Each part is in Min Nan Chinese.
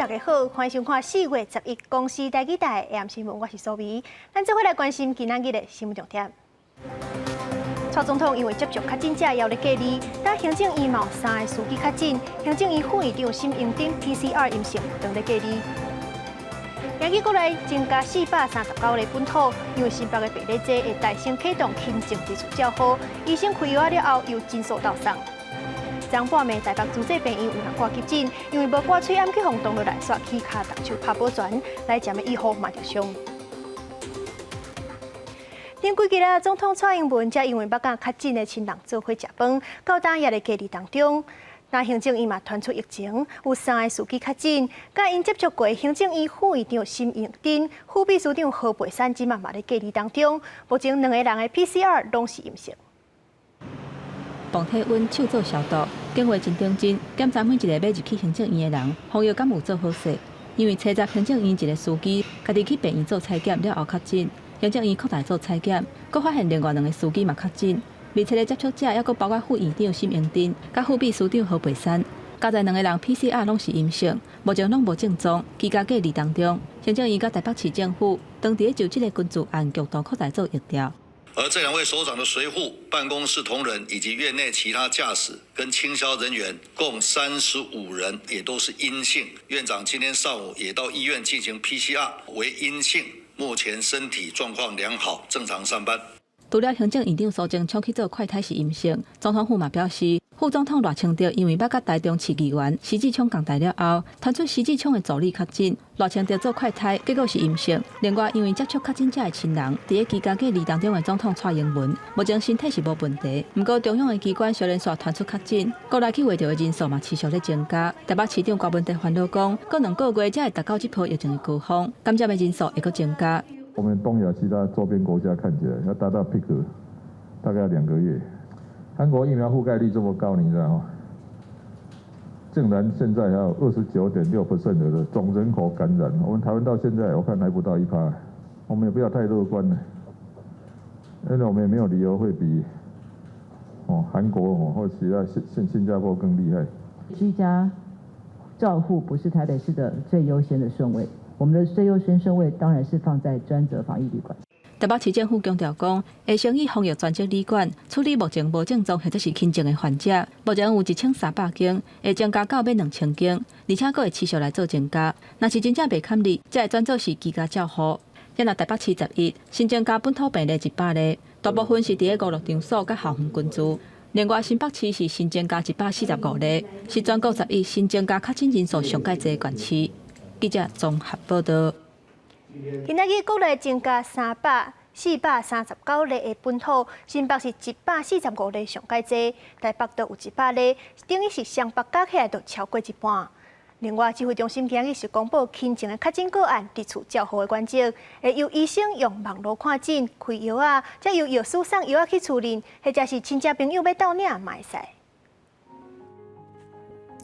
大家好，歡迎收看4月11公視台語台的 AM 新聞，我是蘇美。咱做伙來關心今仔日的新聞重點。蔡總統因為接觸確診者猶咧隔離，但行政院嘛有三个司機確診，行政院副院長沈榮津 PCR 陰性，當咧隔離。今日國內增加439例本土，因為新北的病例濟，會代先啟動輕症特殊照護，醫生開藥了後由診所斗送。昨半暝台北諸濟病院有人掛急診，因為無掛喙罨去予擋落來，煞起跤動手拍保全，來針的醫護嘛著傷。頂幾日啊，總統蔡英文才因為欲佮確診的親人做伙食飯，到今也咧隔離當中。那行政院嘛傳出疫情，有三个司機確診，佮𪜶接觸過行政院副院長沈榮津、副秘書長何佩珊，這馬嘛咧隔離當中。目前兩个人的 PCR 攏是陰性。磅體溫、手做消毒，警衛真認真，檢查每一個欲入去行政院的人，防疫敢有做好勢。因為初十行政院一个司機家己去病院做採檢了後確診，行政院擴大做採檢，閣發現另外兩个司機嘛確診。密切的接觸者，猶閣包括副院長沈榮津、佮副秘書長何佩珊，加在兩个人 PCR 攏是陰性，目前攏無症狀，居家隔離當中。行政院佮台北市政府當佇咧就這个根據案共同擴大做疫調。而這兩位首長的隨扈、辦公室同仁以及院內其他駕駛跟清消人員共35人，也都是陰性。院長今天上午也到醫院進行 PCR，為陰性，目前身體狀況良好，正常上班。除了行政院長蘇貞昌去做快篩是陰性，總統府嘛表示，副總統賴清德因為欲佮台中市議員許智聰仝台了後，傳出許智聰的助理確診，賴清德做快篩結果是陰性。另外，因為接觸確診者的親人，佇咧居家隔離當中的總統蔡英文，目前身體是無問題。毋過中央的機關小連續傳出確診，國內去穢著的人數嘛持續咧增加。台北市長柯文哲煩惱講，過兩個月才會達到這波疫情的高峰，感染的人數會閣增加。我們東亞其他周邊國家看起來要達到 peak，大概要2個月。韓國疫苗覆蓋率這麼高，你知道嗎？竟然現在還有29.6% 的總人口感染，我們台灣到現在我看還不到1趴，我們也不要太樂觀了，因為我們也沒有理由會比哦韓國哦或其他新加坡更厲害。居家照護不是台北市的最優先的順位。我們的最優先順位當然是放在專責防疫旅館。台北市政府強調講，會先以防疫專責旅館處理目前無症狀或者是輕症的患者。目前有1300間，會增加到欲2000間，而且閣會持續來做增加。若是真正袂堪入，才會轉做是居家照護。現在台北市十一新增加本土病例100例，大部分是佇咧娛樂場所佮校園群聚。另外，新北市是新增加145例，是全國十一新增加確診人數上蓋濟的縣市。記者綜合報道。今仔日國內增加439例的本土，新北是145例上蓋濟，台北都有100例，等於是雙北加起來都超過一半。另外，指揮中心今日是公布輕症的確診個案，佇厝照護的原則，會由醫生用網路看診、開藥仔，再由藥師送藥仔去厝裡，或者是親戚朋友欲鬥領嘛會使。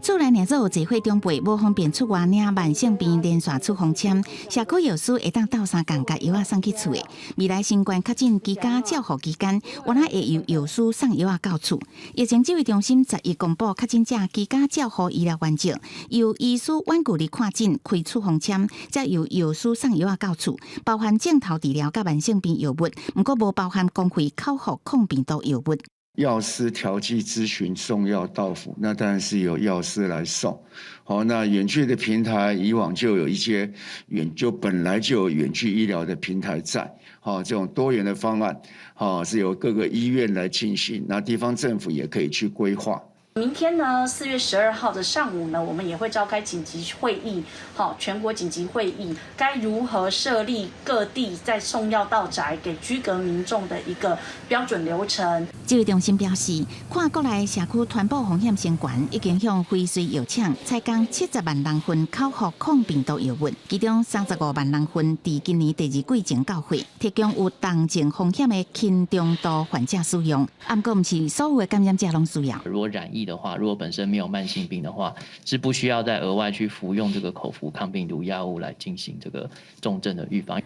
厝內若做有濟歲長輩，無方便出外領慢性病連線處方簽，社區藥師會當鬥相共共藥仔送去厝的。未來新冠確診居家照護期間，原來會由藥師送藥仔到厝。疫情指揮中心十一公布確診者居家照護醫療原則，由醫師遠距離看診開處方簽，再由藥師送藥仔到厝，包含症頭治療佮慢性病藥物，毋過無包含公費口服抗病毒藥物。藥師調劑諮詢送藥到府，那當然是由藥師來送。好，那遠距的平台以往就有一些遠，就本來就有遠距醫療的平台在。好，這種多元的方案，好，是由各個醫院來進行，那地方政府也可以去規劃。明天呢，4月12號的上午呢，我們也會召開緊急會議，好，全國緊急會議，該如何設立各地在送藥到宅給居隔民眾的一個標準流程。指揮中心表示，看國內社區傳播風險升懸，已經向輝瑞藥廠採購70萬人份口服抗病毒藥物，其中35萬人份佇今年第二季前到貨，提供有重症風險的輕中度患者使用。毋過，毋是所有的感染者攏需要。如果染疫的話，如果本身沒有慢性病的話，是不需要再額外去服用這個口服抗病毒藥物來進行這個重症的預防。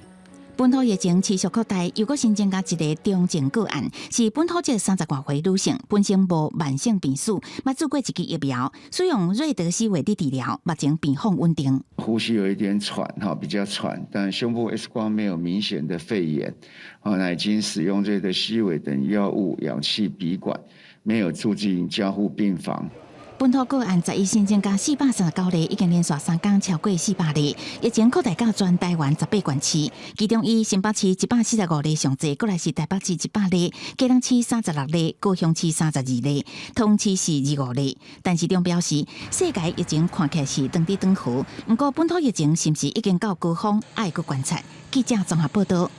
本土疫情持續擴大，又閣新增加一例中症個案，是本土籍30外歲女性，本身無慢性病史，捌注過一劑疫苗，使用瑞德西韋佇治療，目前病況穩定。呼吸有一點喘，哈，比較喘，但胸部 X 光沒有明顯的肺炎，哦，那已經使用瑞德西韋等藥物、氧氣鼻管，沒有住進加護病房。本土個案11新增加439例，已經連續3工超過400例，疫情擴大到全台灣18縣市，其中以新北市145例上濟，過來是台北市100例，基隆市36例，高雄市32例，桃園市是25例。陳時中表示，世界疫情看起來是斷佇斷河，毋過本土疫情是毋是已經到高峰，愛閣觀察。記者綜合報道。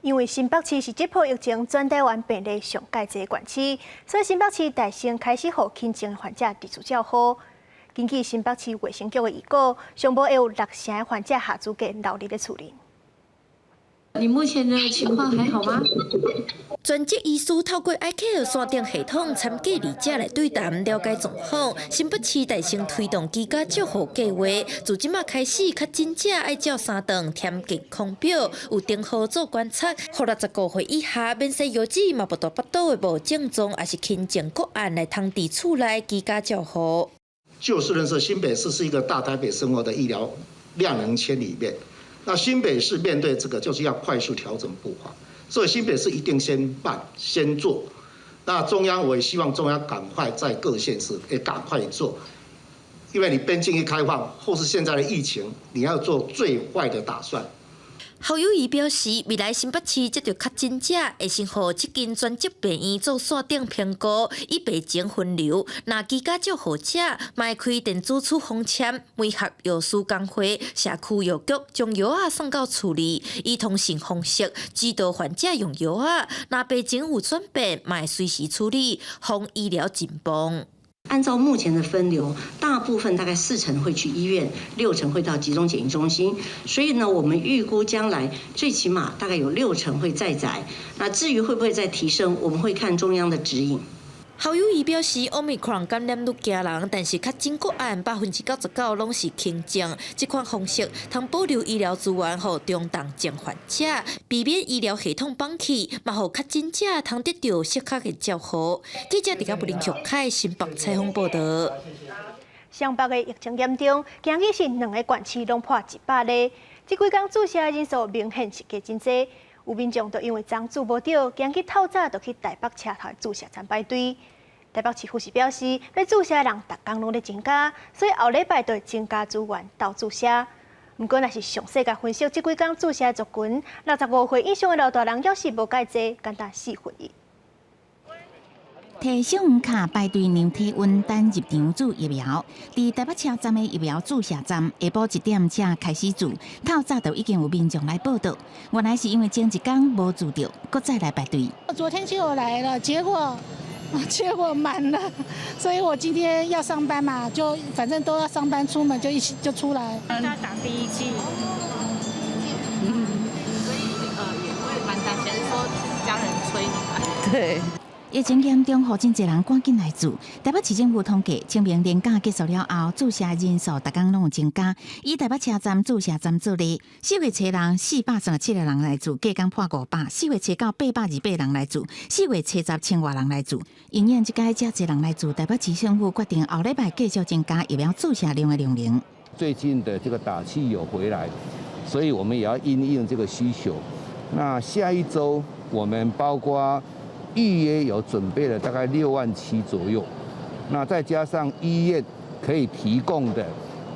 因為新北市是這波疫情全台灣病例上蓋濟的縣市，所以新北市大先開始予輕症患者佇厝照護。根據新北市衛生局的預估，上無會有六成的患者合資格留佇咧厝裡。你目前的情況還好嗎？專職醫師透過 iCare 線頂系統參隔離者來對談了解狀況。新北市大先推動居家照護計劃，自這馬開始，確診者愛照三頓填健康表，有燈號做觀察。予65歲以下免洗藥紙嘛無大腹肚的無症狀，抑是輕症個案來通佇厝內居家照護。就事論事，新北市是一個大台北生活的醫療量能圈裡面。那新北市面對這個，就是要快速調整步伐，所以新北市一定先辦先做。那中央我也希望中央趕快在各縣市也趕快做，因為你邊境一開放，或是現在的疫情，你要做最壞的打算。侯友宜表示，未來新北市接著確診者，會先予這間專職病院做線頂評估，以病情分流。若居家照護者，嘛會開電子處方籤，媒合藥師公會、社區藥局將藥仔送到厝裡，以通訊方式指導患者用藥仔。若病情有轉變，嘛會隨時處理，防醫療緊繃。按照目前的分流，大部分大概四成會去醫院，六成會到集中檢疫中心。所以呢，我們預估將來最起碼大概有六成會在宅。那至於會不會再提升，我們會看中央的指引。侯友宜表示，Omicron 感染率驚人，但是確診個案99%攏是輕症。這款方式通保留醫療資源，予中重症患者，避免醫療系統崩去，嘛予確診者通得著適合的照護。記者佇布林曲凱新北採訪報導。雙北的疫情嚴重，今日是兩个縣市攏破100例。這幾工注射的人數明顯是加真濟，有民眾就因為昨注無著，今日透早就去台北車頭注射站排隊。台北市府是表示，欲注射的人逐工攏咧增加，所以後禮拜就會增加資源鬥注射。毋過，若是詳細共分析，這幾工注射族群，65歲以上的老大人猶是無蓋濟，敢若四分一。提信用卡排隊量體溫，等入場注疫苗。佇台北車站的疫苗注射站，下晡1點才開始注，透早就已經有民眾來報到。原來是因為前一工無注著，閣再來排隊。我昨天就有來了，結果滿了，所以我今天要上班嘛，就反正都要上班，出門就一起就出來。大家打第一劑，所以也會蠻擔心，說家人催你嘛。對。疫情嚴重，予真濟人趕緊來注。台北市政府統計，清明連假結束了後，注射人數逐工攏有增加。以台北車站注射站做例，4月初人437個人來注，隔工破500；4月初九828人來注，4月初十千外人來注。因應這擺遮濟人來注，台北市政府決定後禮拜繼續增加疫苗注射量的量能。最近的這個打氣有回來，所以我們也要因應這個需求。那下一週我們包括預約有準備了大概6萬7左右，那再加上醫院可以提供的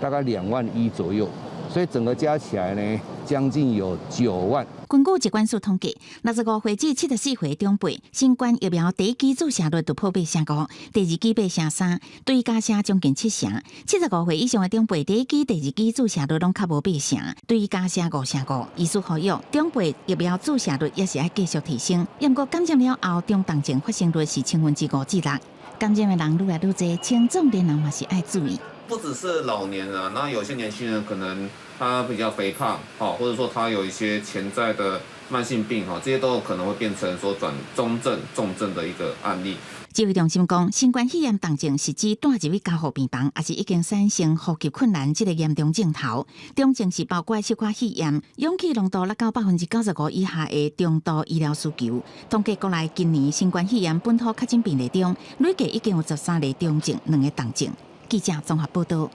大概2萬1左右，所以整個加起來呢，將近有9萬。根據疾管署統計，65歲至74歲長輩，新冠疫苗第一劑注射率突破8.5%，第二劑8.3%，追加成將近7成。75歲以上的長輩，第一劑、第二劑注射率攏較無8成，追加成5.5%。醫師呼籲，長輩疫苗注射率也是愛繼續提升。毋過感染了後，中重症發生率是5%至6%，感染的人愈來愈濟，青壯年人嘛是愛注意。不只是老年人，那有些年輕人可能他比較肥胖，或者說他有一些潛在的慢性病，這些都有可能會變成說轉中症、重症的一個案例。指揮中心講，新冠肺炎重症是指帶入去加護病房，抑是已經產生呼吸困難這个嚴重症頭。重症是包括小可肺炎、氧氣濃度落到95%以下的中度醫療需求。統計國內今年新冠肺炎本土確診病例中，累計已經有13例中症，兩个重症。記者綜合報導。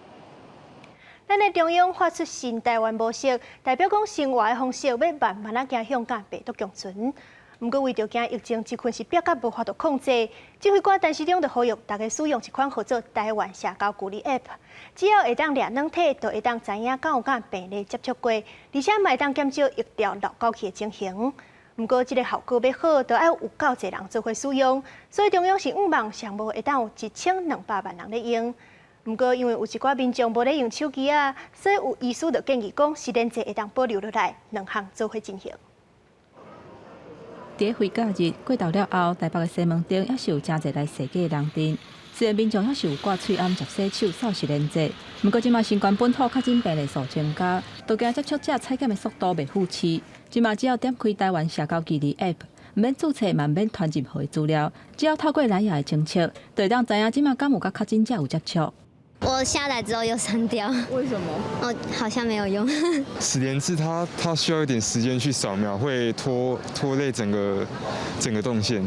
咱的中央發出新台灣模式，代表講生活的方式欲慢慢仔走向佮病毒共存。毋過為著驚疫情這款是變甲無法度控制，指揮官陳時中就呼籲大家使用一款號做台灣社交距離 App，只要會當掠軟體，就會當知影敢有佮病例接觸過，而且嘛會當減少疫調漏狗去的情形。毋過這个效果欲好，就愛有夠濟人做伙使用，所以中央是向望上無會當有1200萬人咧用。毋過因為有一寡民眾無咧用手機仔，所以有醫師就建議講，實聯制會當保留落來，兩項做伙進行。佇咧假日過頭了後，台北的西門町猶是有誠濟來踅街的人陣。雖然民眾猶是有掛喙罨、捷洗手、掃實聯制，毋過這馬新冠本土確診病例數增加，都驚接觸者採檢的速度袂赴市。這馬只要點開台灣社交距離 App，毋免註冊，嘛毋免傳任何的資料，只要透過藍牙的偵測，就會當知影這馬敢有佮確診者有接觸。我下載之後又刪掉。為什麼？哦，好像沒有用。實聯制它需要一點時間去掃描，會拖累整個動線。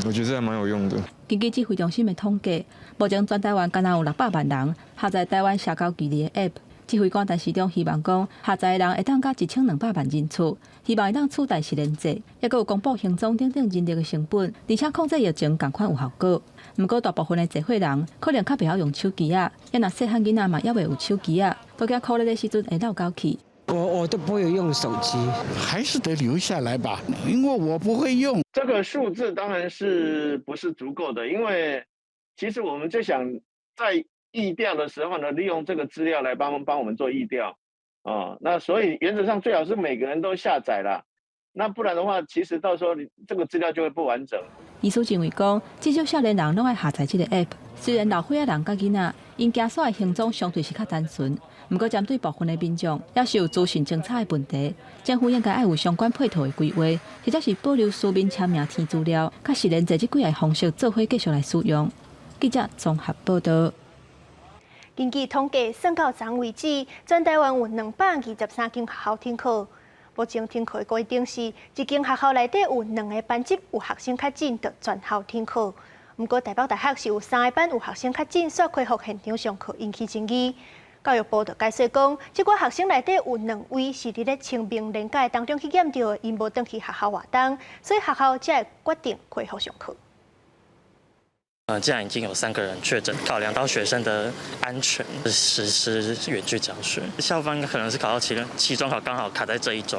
我覺得這還蠻有用的。根據指揮中心的統計，目前全台灣敢若有600萬人下載台灣社交距離的 App。指揮官陳時中希望講，下載的人會當佮1200萬人次，希望會當取代實聯制，抑閣有公布行蹤等等人力的成本，而且控制疫情仝款有效果。毋過大部分的濟歲人可能較袂曉用手機仔，抑若細漢囡仔嘛猶未有手機仔，都驚苦熱的時陣會落狗去。我都不會用手機，還是得留下來吧，因為我不會用。這個數字當然是不是足夠的，因為其實我們就想在疫調的時候呢，利用這個資料來幫我們做疫調，啊，那所以原則上最好是每個人都下載啦，那不然的話，其實到時候你這個資料就會不完整。醫師認為講，至少少年人攏愛下載這个 app。雖然老歲仔人佮囡仔，𪜶行煞的行蹤相對是較單純，毋過針對部分的民眾，猶是有資訊偵查的問題。政府應該愛有相關配套的規劃，或者是保留書面簽名填資料，佮實聯制這幾个方式做伙繼續來使用。記者綜合報導。根據統計，算到昨為止，全台灣有223間學校停課。目前停課的規定是，一間學校內底有兩个班級有學生確診，就全校停課。毋過台北大學是有三个班有學生確診，煞恢復現場上課，引起爭議。教育部就解釋講，這寡學生內底有兩位是佇咧清明連假當中去染著，𪜶無轉去學校活動，所以學校才會決定恢復上課。既然已經有3個人確診，考量到學生的安全，實施遠距教學。校方可能是考到期中考剛好卡在這一週。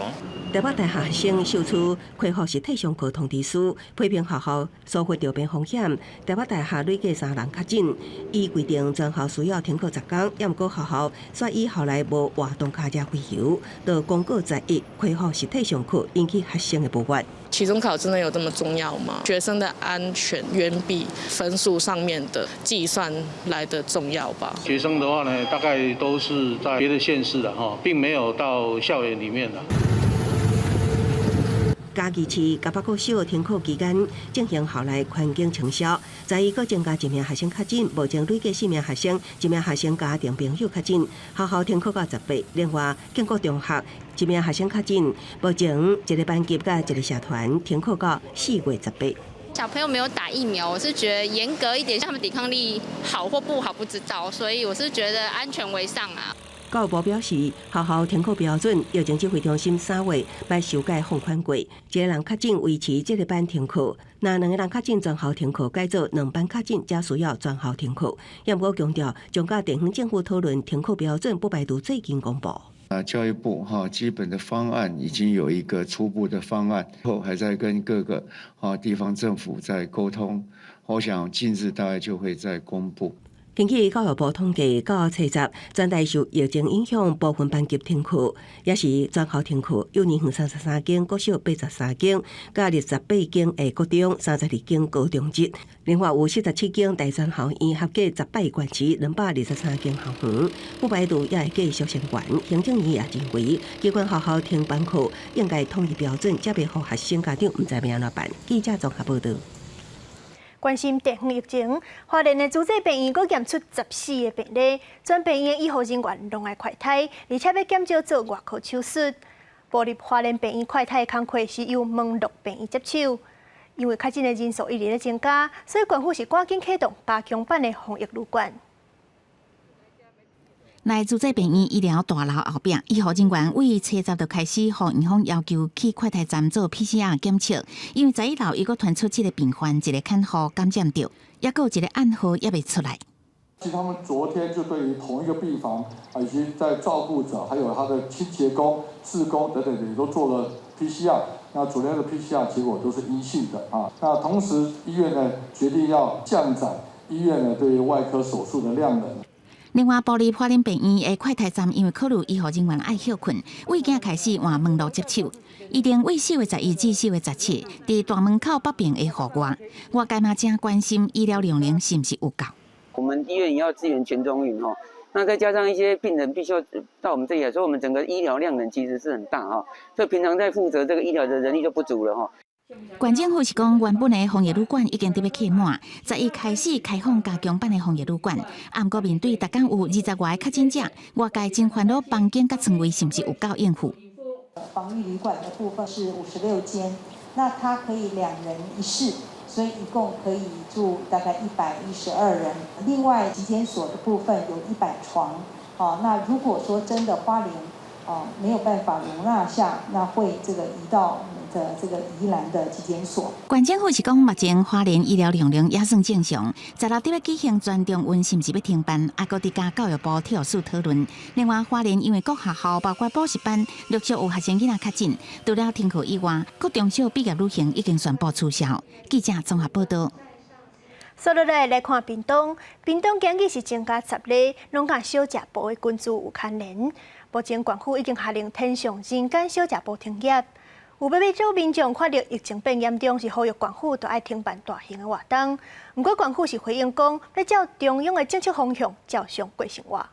台北大學生秀出恢復實體上課通知書，批評學校疏忽著變風險。台北大學累計三人確診，依規定全校需要停課10天，猶毋過學校煞以校內無活動卡遮為由，就公告11恢復實體上課，引起學生的不滿。期中考真的有這麼重要嗎？學生的安全遠比分數上面的計算來得重要吧？學生的話呢，大概都是在別的縣市的哈，並沒有到校園裡面的。嘉義市嘉北國小停課期間進行校內環境清消，11閣增加一名學生確診，目前累計四名學生，一名學生家庭朋友確診，學校停課到18。另外，建國中學一名學生確診，目前一个班級佮一个社團停課到4月18。小朋友沒有打疫苗，我是覺得嚴格一點，他們抵抗力好或不好不知道，所以我是覺得安全為上啊。教育部表示，學校停課標準，疫情指揮中心3月欲修改放寬過，一个人確診維持這个班停課，若兩个人確診全校停課，改做兩班確診才需要全校停課。也毋過強調，將佮地方政府討論停課標準，不排除最近公布。啊，教育部哈基本的方案已經有一個初步的方案，後還在跟各個地方政府在溝通，我想近日大概就會再公布。根據教育部統計，到初十，全台受疫情影響，部分班級停課，抑是全校停課。幼兒園33間，國小83間，佮28間的國中，32間高中職。另外有47間大專校院，合計10擺縣市223間校園，不排除也會繼續升懸。行政院也認為，機關學校停辦課應該統一標準，才袂予學生家長毋知欲按怎辦。記者綜合報導。關心地方疫情，花蓮的慈濟病院閣驗出14個病例，全病院的醫護人員攏愛快篩，而且欲減少做外科手術。步入花蓮病院快篩的工課是由門諾病院接手，因為確診的人數一直咧增加，所以縣府是趕緊啟動加強版的防疫旅館。來慈濟病院醫療大樓後壁，醫護人員對初十就開始予院方要求去快篩站做 PCR 檢測，因為11樓又閣傳出這個病患一個看護感染著，抑閣有一個案號猶未出來。其實他們昨天就對於同一個病房以及在照顧者，還有他的清潔工、志工等等，也都做了 PCR。那昨天的 PCR 結果都是陰性的啊。那同時醫院呢決定要降載醫院呢對於外科手術的量能。另外，埔里花蓮病院的快篩站因為考慮醫護人員愛歇睏，對今開始換門路接手。預定對4月11至4月17，佇大門口北邊的戶外，外界嘛誠關心醫療量能是毋是有夠。我們醫院也要支援全中運吼，那再加上一些病人必須要到我們這裡來，所以我們整個醫療量能其實是很大哈。所以平常在負責這個醫療的人力就不足了哈。縣政府是講，原本的防疫旅館已經佇欲客滿，11開始開放加強版的防疫旅館。啊，毋過面對逐工有20外個確診者，外界真煩惱房間佮床位是毋是有夠應付。防疫旅館的部分是56間，那它可以兩人一室，所以一共可以住大概112人。另外，疾檢所的部分有100床，哦，那如果說真的花蓮哦沒有辦法容納下，那會這個移到的這個宜蘭的疾檢所。縣政府是講，目前花蓮醫療量能也算正常。16佇欲舉行全中運，是毋是欲停辦？猶閣佇佮教育部體育署討論。另外，花蓮因為各學校包括補習班陸續有學生囡仔確診，除了停課以外，國中小畢業旅行已經宣布取消。記者綜合報導。紲落來來看屏東，屏東今日是增加10例，攏佮小食部的群聚有牽連。目前縣府已經下令天上人間小食部停業。有欲少民眾看著疫情變嚴重，是呼籲縣府都愛停辦大型的活動。毋過縣府是回應講，欲照中央的政策方向，照常過生活。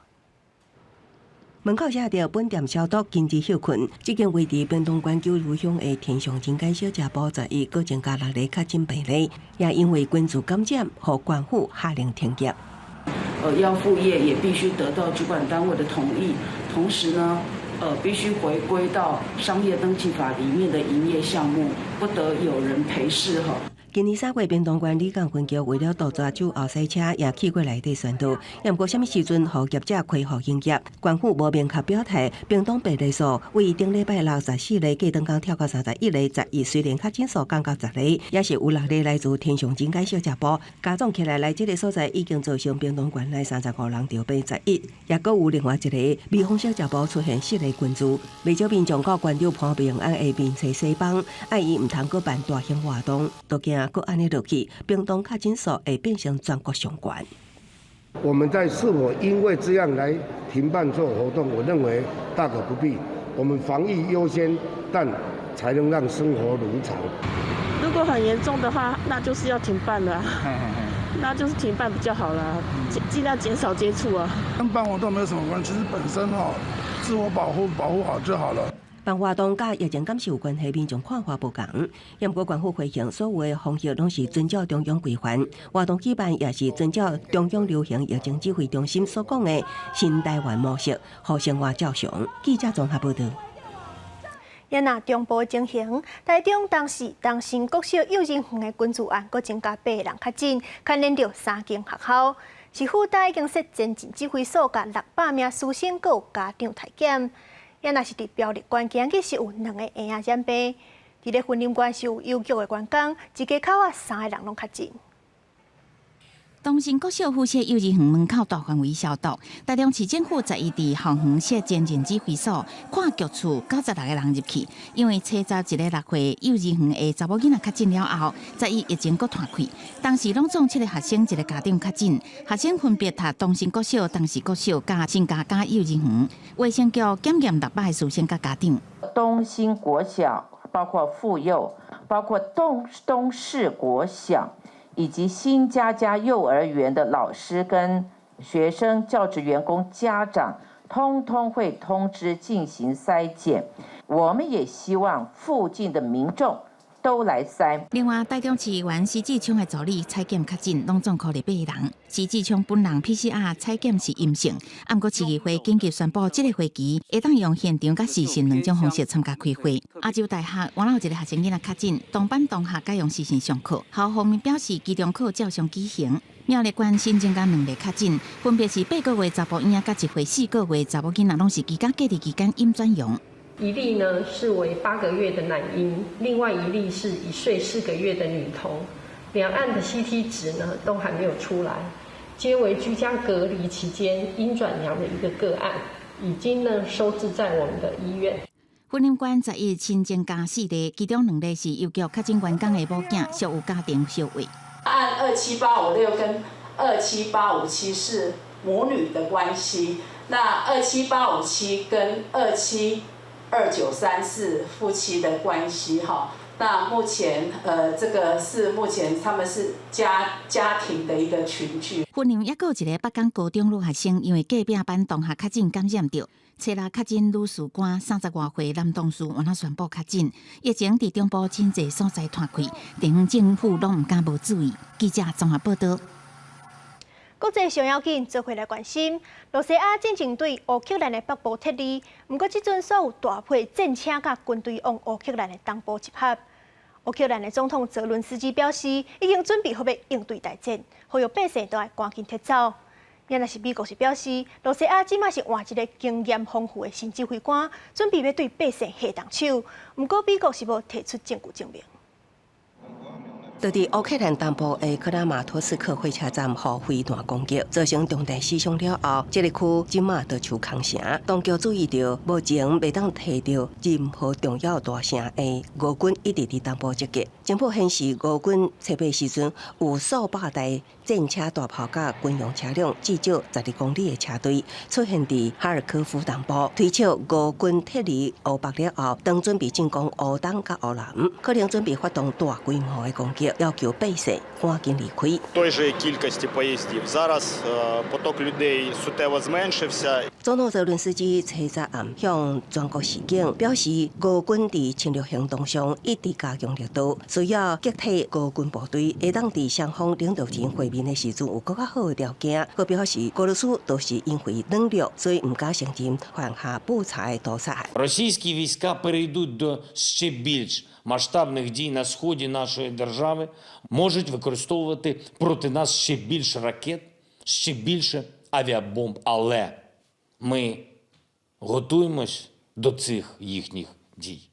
門口寫著本店消毒，禁止歇睏。這間位佇屏東縣九如鄉的天上人間小食部，11閣增加六例確診病例，也因為群聚感染，予縣府下令停業。要復業也必須得到主管單位的同意，同時呢，必須回歸到商業登記法裡面的營業項目，不得有人陪侍哈。今年3月，屏東縣里港分局為了杜絕酒後駛車，也去過內底宣導。毋過，啥物時陣予業者恢復營業？縣府無明確表態。屏東病例數對頂禮拜六14例，隔兩工跳到31例，11雖然確診數降到10例，也是有六例來自天上人間小食部。加總起來，來這個所在已經造成屏東縣內35人著病11，也閣有另外一個美豐小食部出現四個群聚。袂少民眾到縣長潘孟安的面前洗幫，愛伊毋通閣辦大型活動，都驚閣按呢落去，屏東確診數會變成全國上懸。我們在是否因為這樣來停辦這種活動？我認為大可不必。我們防疫優先，但才能讓生活如常。如果很嚴重的話，那就是要停辦了。那就是停辦比較好啦，盡量減少接觸啊。跟辦活動沒有什麼關係，其實本身哈，自我保護保護好就好了。辦活動佮疫情敢是有關係，民眾看法無仝。毋過縣府回應，所有的防疫攏是遵照中央規範，活動舉辦也是遵照中央流行疫情指揮中心所講的新台灣模式，予生活照常。記者綜合報導。也若中部情形，台中東勢東新國小幼兒園的群聚案，閣增加八個人確診，牽連著三間學校。市府今已經設前進指揮所，共600名師生閣有家長篩檢。也若是佇苗栗縣，今日是有兩个嬰仔染病，佇咧雲林縣是有郵局的員工，一家口仔三個人攏確診。東新國小附設幼兒園門口大範圍消毒。台中市政府十一佇校園設前進指揮所，看局處96個人入去，因為初十一個6歲幼兒園的查某囡仔確診了後，十一疫情閣湠開。當時攏總七個學生，一個家長確診，學生分別讀東新國小、東勢國小佮新家家幼兒園。衛生局檢驗600個師生佮家長。東新國小包括婦幼，包括東勢國小。以及新家家幼兒園的老師跟學生、教職員工、家長，通通會通知進行篩檢。我們也希望附近的民眾都來篩。另外，台中市議員施志昌的助理採檢確診，攏總58人。施志昌本人 PCR 採檢是陰性，毋過市議會緊急宣布，這個會期會當用現場佮視訊兩種方式參加開會。亞洲大學原來有一個學生囡仔確診，同班同學改用視訊上課。校方面表示，期中考照常舉行。苗栗縣新增加兩例確診，分別是8個月查埔嬰仔佮1歲4個月查某囡仔，攏是居家隔離期間陰轉陽。一例呢是為8個月的男嬰，另外一例是1歲4個月的女童，兩案的 CT 值呢都還沒有出來，皆為居家隔離期間陰轉陽的一個個案，已經呢收治在我們的醫院。雲林縣十一新增加四例，其中兩例是郵局確診員工的某囝，屬有家庭相話。案27856跟27857是母女的關係，那27857跟27293是夫妻的關係，哈。那目前，這個是目前他們是家庭的一個群聚。雲林抑閣有一個北港高中女學生，因為隔壁班同學確診感染著，初六確診女士官30外歲男同事，原來宣布確診。疫情佇中部真濟所在湠開，地方政府攏毋敢無注意。記者綜合報道。國際上要緊，做伙來關心。羅西亞進前對烏克蘭的北部撤離，毋過這陣所有大批戰車佮軍隊往烏克蘭的東部集合。烏克蘭的總統澤倫斯基表示，已經準備好欲應對大戰，呼籲百姓都愛趕緊撤走。若是美國是表示，羅西亞這馬是換一個經驗豐富的新指揮官，準備欲對百姓下重手。毋過美國是無提出證據證明。佇烏克蘭東部的克拉馬托斯克火車站予飛彈攻擊，造成重大死傷了後，這个區這馬就像空城。當局注意著，目前袂當提著任何重要大城的俄軍一直佇東部集結。情報顯示，俄軍初八時陣有數百台戰車、大炮佮軍用車輛，至少12公里的車隊出現佇哈爾科夫東部，推測俄軍撤離烏北了後，當準備進攻烏東佮烏南，可能準備發動大規模的攻擊。要求百姓趕緊離開。 Той же кількості поїздів. Зараз поток людей суттєво зменшився. 總統澤倫斯基初十暗向全國示警，表示俄軍佇侵略行動上一直加強力度，需要擊退俄軍部隊，會當佇雙方領導人會面的時陣有閣較好的條件。閣表示俄羅斯都是因為軟弱，所以毋敢承認犯下布查的屠殺案。 Російські війська перейдуть до ще більш масштабних дій на сході нашої держави, можуть використовувати проти нас ще більше ракет, ще більше авіабомб. Але ми готуємось до цих їхніх дій.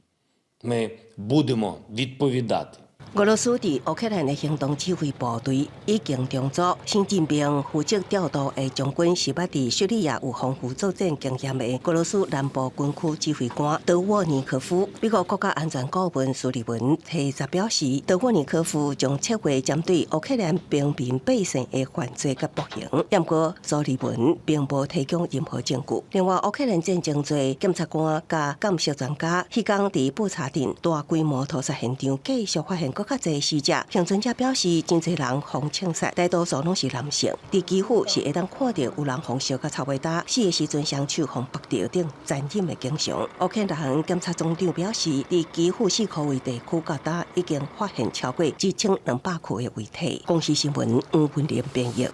Ми будемо відповідати. 俄羅斯佇烏克蘭的行動指揮部隊已經重組，新任命負責調度的將軍是捌佇敘利亞有豐富作戰經驗的俄羅斯南部軍區指揮官德沃尼科夫。美國國家安全顧問蘇利文初十表示，德沃尼科夫將策劃針對烏克蘭平民百姓的犯罪佮暴行。毋過蘇利文並無提供任何證據。另外，烏克蘭戰爭罪檢察官佮鑑識專家，彼工佇布查鎮大規模屠殺現場繼續發現閣較濟死者，倖存者表示，真濟人予槍殺，大多數攏是男性。佇基輔是會當看著有人予燒甲臭味焦，死的時陣雙手予縛著等殘忍的景象。烏克蘭檢察總長表示，佇基輔四箍圍地區到今已經發現超過1200具的遺體。公視新聞黃文玲編譯。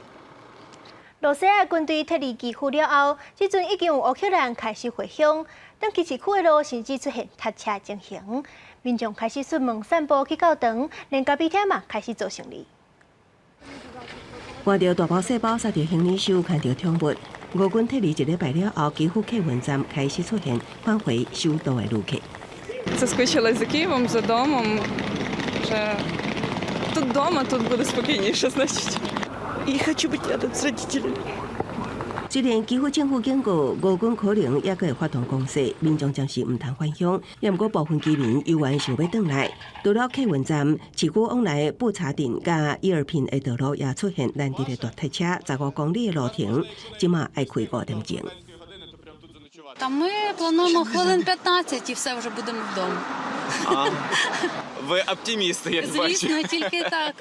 羅西亞軍隊撤離基輔了後，這陣已經有烏克蘭開始回鄉，轉去市區的路甚至出現塞車情形，民眾開始出門散步去教堂，連咖啡廳嘛開始做生意。看著大包細包塞著行李箱，牽著寵物，俄軍撤離一禮拜了後，基輔客運站開始出現返回首都的旅客。 Соскучилась за Києвом, за домом. Вже тут вдома, тут буде спокійніше, значить. И хочу быть рядом с родителями. 雖然基輔政府警告俄軍可能猶閣會發動攻勢，民眾暫時毋通返鄉。也毋過部分居民猶原想欲轉來。除了客運站，市區往來布查鎮佮伊爾平的道路也出現難得的大塞車，15公里的路程，這馬愛開5點鐘。 Та ми плануємо хвилин 15 і все вже будемо вдома. А, ви оптимісти, як бачу. Звісно, тільки так.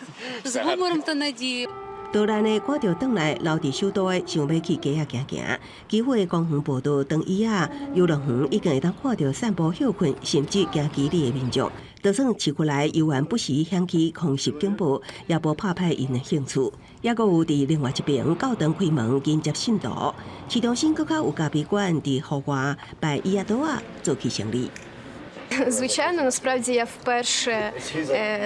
З гумором та надією. 多蘭的趕著轉來，留佇首都的想欲去街仔行行。基輔的公園步道、長椅仔、遊樂園已經會當看著散步、歇睏，甚至行騎犁的民眾。就算市區內猶原不時響起空襲警報，也無拍敗𪜶的興趣。猶閣有佇另外一爿教堂開門迎接信徒。市中心閣較有咖啡館佇戶外擺椅仔桌仔做起生意。 Звичайно, насправді я вперше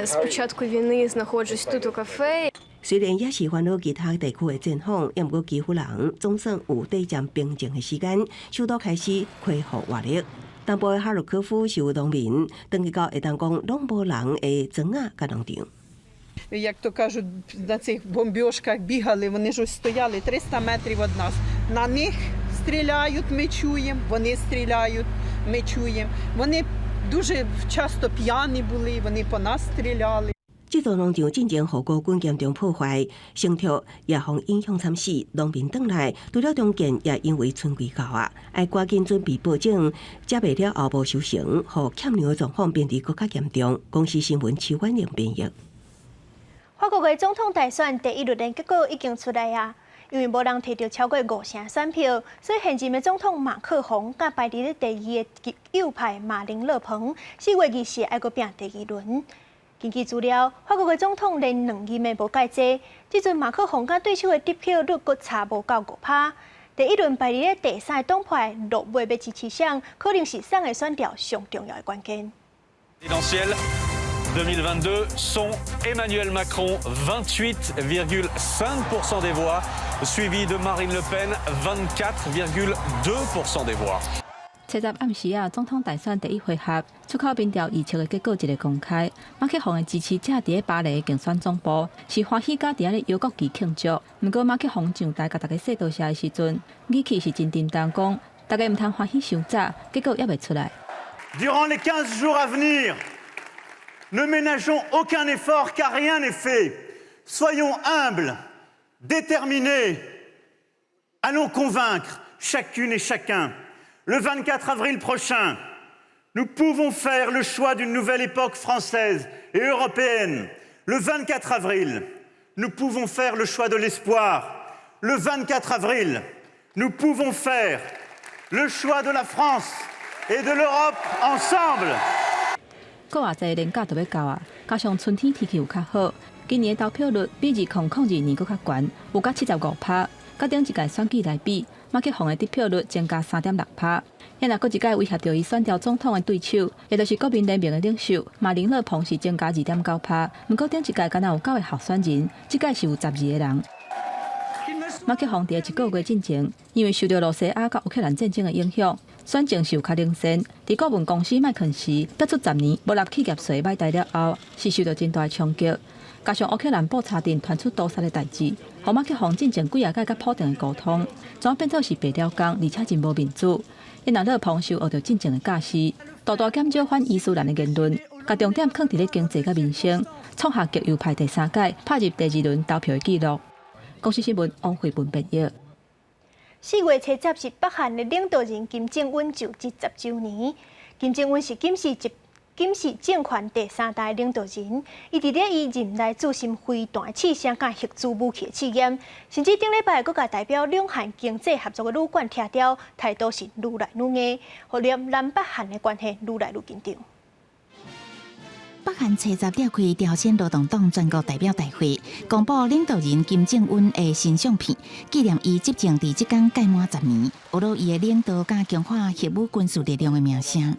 з початку війни знаходжусь тут у кафе. 雖然也是煩惱其他地區的戰況，也毋過基輔人總算有短暫平靜的時間，首都開始恢復活力。東部的哈爾科夫是有農民，轉去到會當講攏無人的莊仔佮農場。 Як то кажуть, на цих бомбёжках бігали, вони ж ось стояли 300 метрів від нас. На них стріляють, ми чуємо, вони стріляють, ми чуємо. Вони дуже часто п'яні були, вони по нас стріляли. 這座農場進前予俄軍嚴重破壞，衝突也予影響慘死。農民轉來，除了重建，也因為春季到啊，愛趕緊準備播種，才袂了後無收成，予欠糧的狀況變得閣較嚴重。公視新聞徐婉玲編譯。法國的總統大選第一輪的結果已經出來啊，因為無人提著超過五成選票，所以現任的總統馬克宏佮排佇咧第二的極右派馬林勒龐，4月24愛閣拚第二輪。根據資料，法國的總統連兩任的無蓋濟，這陣馬克宏佮對手的得票率閣差無夠5%。第一輪排佇咧第三的黨派落尾欲支持誰，可能是啥个選調上重要的關鍵。 2022 sont Emmanuel Macron, 28,5% des voix, suivi de Marine Le Pen, 24,2% des voix. 初十暗時啊，總統大選第一回合出口民調預測的結果一个公開，馬克宏的支持者佇咧巴黎競選總部是歡喜佮佇遐咧搖國旗慶祝。毋過馬克宏上台共大家說多謝的時陣，語氣是真沉重，講大家毋通歡喜傷早，結果猶未出來。 Durant les 15 jours à venir, ne ménageons aucun effort car rien n'est fait. Soyons humbles, déterminés. Allons convaincre chacune et chacun. Le 24 avril prochain, nous pouvons faire le choix d'une nouvelle époque française et européenne. Le 24 avril, nous pouvons faire le choix de l'espoir. Le 24 avril, nous pouvons faire le choix de la France et de l'Europe ensemble. 閣偌濟連假就欲到啊，加上春天天氣有較好，今年的投票率比2002年閣較懸，有甲75%。佮頂一屆選舉來比，馬克宏的得票率增加3.6%。若閣一屆威脅著伊選調總統的對手，也就是國民聯盟的領袖馬林勒龐是增加2.9%。毋過頂一屆敢若有九個候選人，這屆是有12個人。馬克宏佇一個月進前，因為受著露西亞佮烏克蘭戰爭的影響，選情是有較領先。佇顧問公司麥肯錫得出10年無納企業稅擺台了後，是受著真大衝擊。加上烏克蘭布查鎮傳出屠殺的代誌，予馬克宏進前幾仔擺佮普丁的溝通，怎變做是白了工，而且真無面子。伊若勒龐受學著進前的教示，大大減少反伊斯蘭的言論，共重點囥佇咧經濟佮民生，創下極右派第三屆拍入第二輪投票的紀錄。公視新聞王慧文編譯。4月初十是北韓的領導人金正恩就職10週年。金正恩是金氏政權第三代領導人，伊佇咧伊任內注心飛彈試射佮核子武器的試驗，甚至頂禮拜閣共代表兩韓經濟合作的旅館拆掉，態度是愈來愈硬，予連南北韓的關係愈來愈緊張。北韓初十召開朝鮮勞動黨全國代表大會，公布領導人金正恩的新相片，紀念伊執政佇這工屆滿10年，呵咾伊的領導佮強化核武軍事力量的名聲。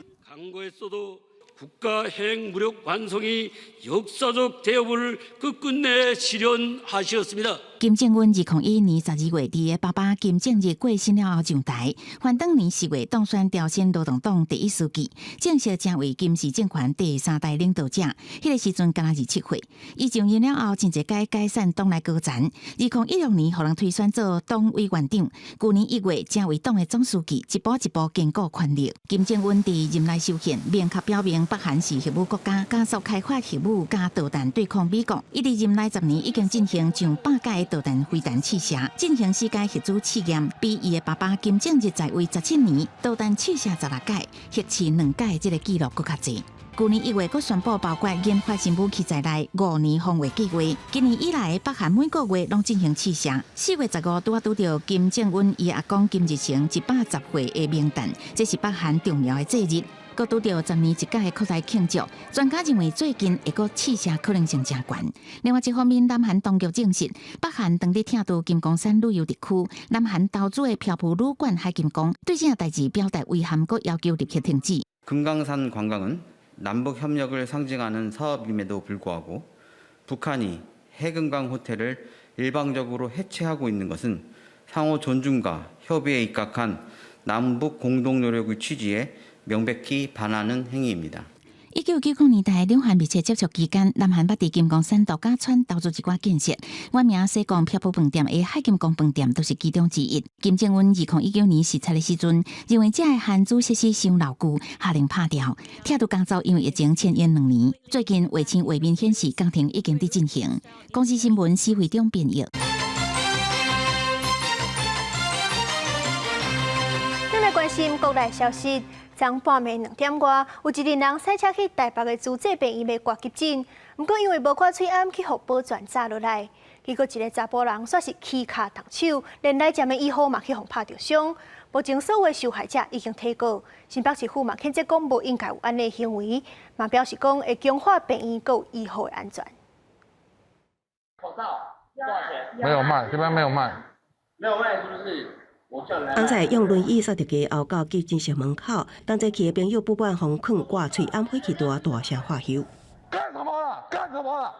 국가 핵무력 완성의 역사적 대업을 끝끝내 실현하셨습니다. 金正恩2011年12月，佇伊爸爸金正日過身了後上台，還當年4月當選朝鮮勞動黨第一書記，正式成為金氏政權第三代領導者。彼個時陣敢若27歲，伊上任了後，真濟擺解散黨內高層。2016年，予人推選做黨委員長，舊年1月成為黨的總書記，一步一步堅固權力。金正恩佇任內修憲，明確表明北韓是核武國家，加速開發核武佮導彈對抗美國。伊佇任內10年已經進行上百擺導彈飛彈試射，進行四擺核子試驗，比伊的爸爸金正日在位17年，導彈試射16擺，核試2擺這个紀錄閣較濟。舊年1月，閣宣布包括研發新武器在內5年防衛計劃。今年以來，北韓每個月攏進行試射。4月15，拄仔拄著金正恩伊阿公金日成110歲的冥誕，這是北韓重要的節日。閣拄著10年一屆的擴大慶祝，專家認為最近會閣試射可能性誠懸。另外一方面，南韓當局證實，北韓當日拆除金剛山旅遊特區，南韓投資的漂浮旅館海金宮，對這件代誌表達遺憾，閣要求立刻停止。 금강산 관광은 남북 협력을 상징하는 사업임에도 불구하고 북한이 해금강 호텔을 일방적으로 해체하고 있는 것은 상호 존중과 협의에 입각한 남북 공동 노력의 취지에 명백히 반하는 행위입니다. 1990年代，兩韓密切接觸期間，南韓捌佇金剛山度假村投資一寡建設，原名西貢漂浮飯店的海金宮飯店都是其中之一。金正恩2019年視察的時陣，認為這个韓資設施傷老舊，下令拍掉。拆除工作因為疫情遷延2年，最近衛星畫面顯示工程已經佇進行。公視新聞施惠中編譯。咱來關心國內消息。昨半暝2點外，有一个人駛車去台北的慈濟病院欲掛急診，毋過因為無掛喙罨，去予保全紮落來。結果一个查埔人煞是起跤動手，連來站的醫護嘛去予拍著傷。目前所有的受害者已經提告，新北市府嘛譴責講無應該有按呢行為，嘛表示講會強化病院閣有醫護的安全。口罩多少錢？沒有賣，這邊沒有賣。沒有賣，是不是？翁仔用輪椅煞佇街後到急診室門口，同齊去的朋友不滿予囥掛喙罨火氣大，大聲喝囂。幹什麼啦？幹什麼啦？